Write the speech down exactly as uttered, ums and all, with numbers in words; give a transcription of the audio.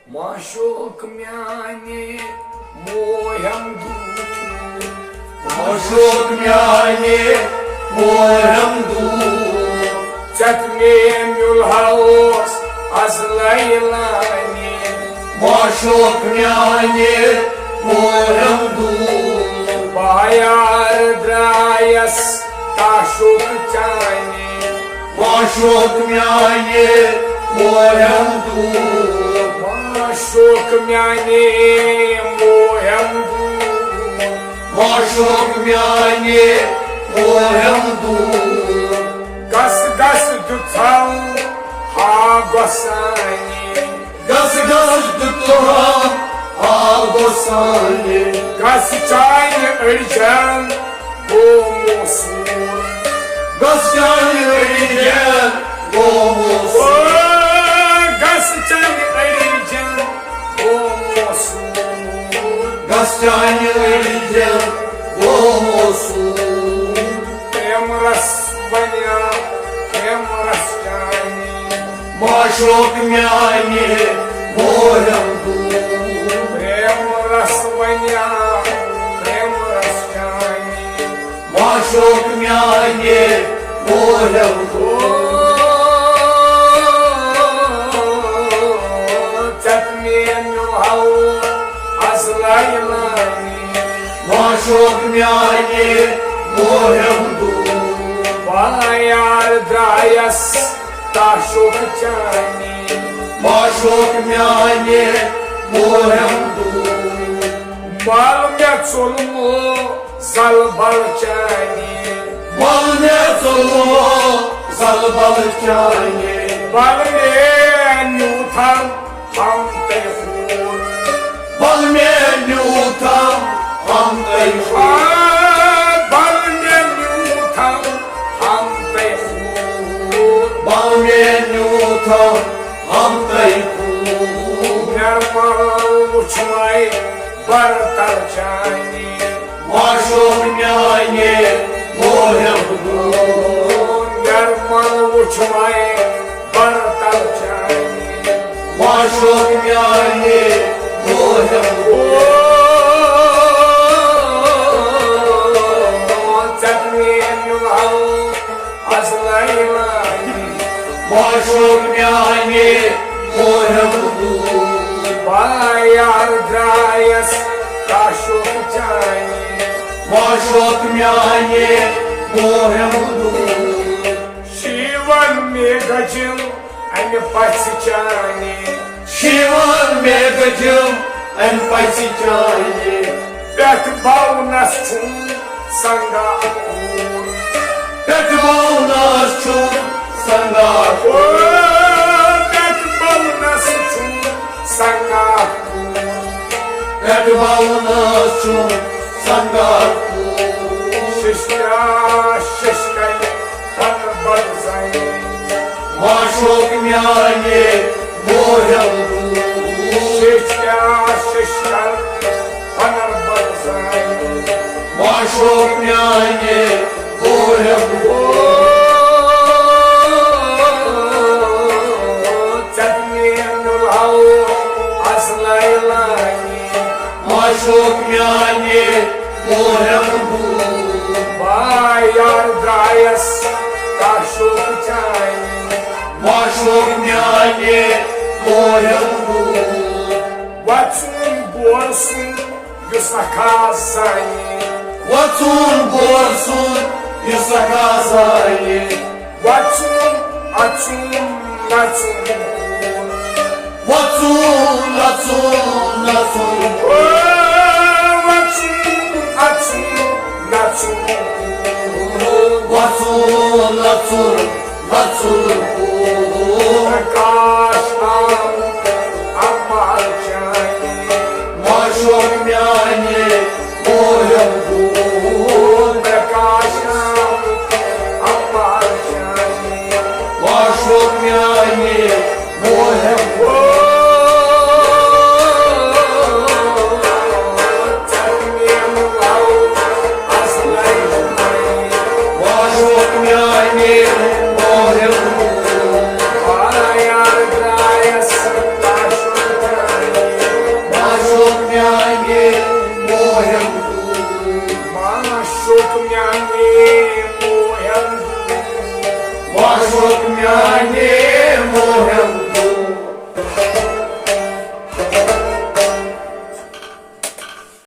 معشوق میانہِ مویم دوٗر۔ معشوق میانہِ مویم دوٗر۔ ژےٚ تہٕ مے میُل ہا اوس از لیلانی۔ معشوق میانہِ مویم دوٗر۔ بایار درایس تعشق چانی۔ معشوق میانہِ مویم دوٗر۔ معشوق میانہِ مویم دوٗر۔ معشوق میانہِ مویم دوٗر۔ گس گس دیُتھم ہا گۄسانی۔ گس گس دیُتہم ہا گۄسانی۔ گس چانہِ أڑجن گوٚو موسوٗر۔ گس چانہِ أڑجن گوٚو موسوٗر۔ او، گس چانہِ أڑجن گوٚو موسوٗر۔ گس چانہِ أڑجن گوٚو موسوٗر۔ پریم رس ونیا، پریم رس چانی۔ معشوق میانہِ مویم دوٗر۔ پریم رس ونیا، پریم رس چانی۔ معشوق میانہِ مویم دوٗر۔ ژےٚ تہٕ مے میُل ہا اوس از لیلانی۔ معشوق میانہِ مویم دوٗر۔ بایار درایس تعشق چانی۔ معشوق میانہِ مویم دوٗر۔ بل مےٚ ژوٚلمُت زل بل چانی۔ بل مےٚ ژوٚلمُت زل بل چانی۔ بل مےٚ نیوٗتھم ہم تۄہہِ خوٗن۔ بل مےٚ نیوٗتھم ہم تۄہہِ خوٗن۔ آ، بل مےٚ نیوٗتھم ہم تۄہہِ خوٗن۔ بل مےٚ نیوٗتھم ہم تۄہہِ خوٗن۔ نرمل وُچھمے برتل چانی۔ معشوق میانہِ مویم دوٗر۔ نرمل وُچھمے برتل چانی۔ معشوق میانہِ مویم دوٗر۔ ژےٚ تہٕ مے میُل ہا اوس از لیلانی۔ معشوق میانہِ مویم دوٗر۔ بایار درایس تعشق چانی۔ معشوق میانہِ مویم دوٗر۔ شیون مے گجم امہِ پژھِ چانی۔ شیون مے گجم امہِ پژھِ چانی۔ پٮ۪ٹھ بونس چھُم سنگا کوٗر۔ پٮ۪ٹھ بونس چھُم سنگا کوٗر۔ او، پٮ۪ٹھ بونس چھُم سنگا کوٗر۔ پٮ۪ٹھ بونس چھُم سنگا کوٗر۔ ششکا ششکے پن بڑ زنی۔ معشوق میانہِ مویم دوٗر۔ ششکا ششکا پن بڑ زنی۔ معشوق میانہِ مویم دوٗر۔ ژےٚ تہٕ مے میُل ہا اوس از لیلانی۔ معشوق میانہِ مویم دوٗر۔ بایار درایس تعشق چانی۔ معشوق میانہِ مویم دوٗر۔ وۄژُن بور سُنٛد یُس اکھا زانی۔ وۄژُن بور سُنٛد یُس اکھا زانی۔ وۄژُن اژُن نژُن۔ وۄژُن اژُن نژُن۔ او، وۄژُن اژُن نژُن۔ وۄژُن اژُن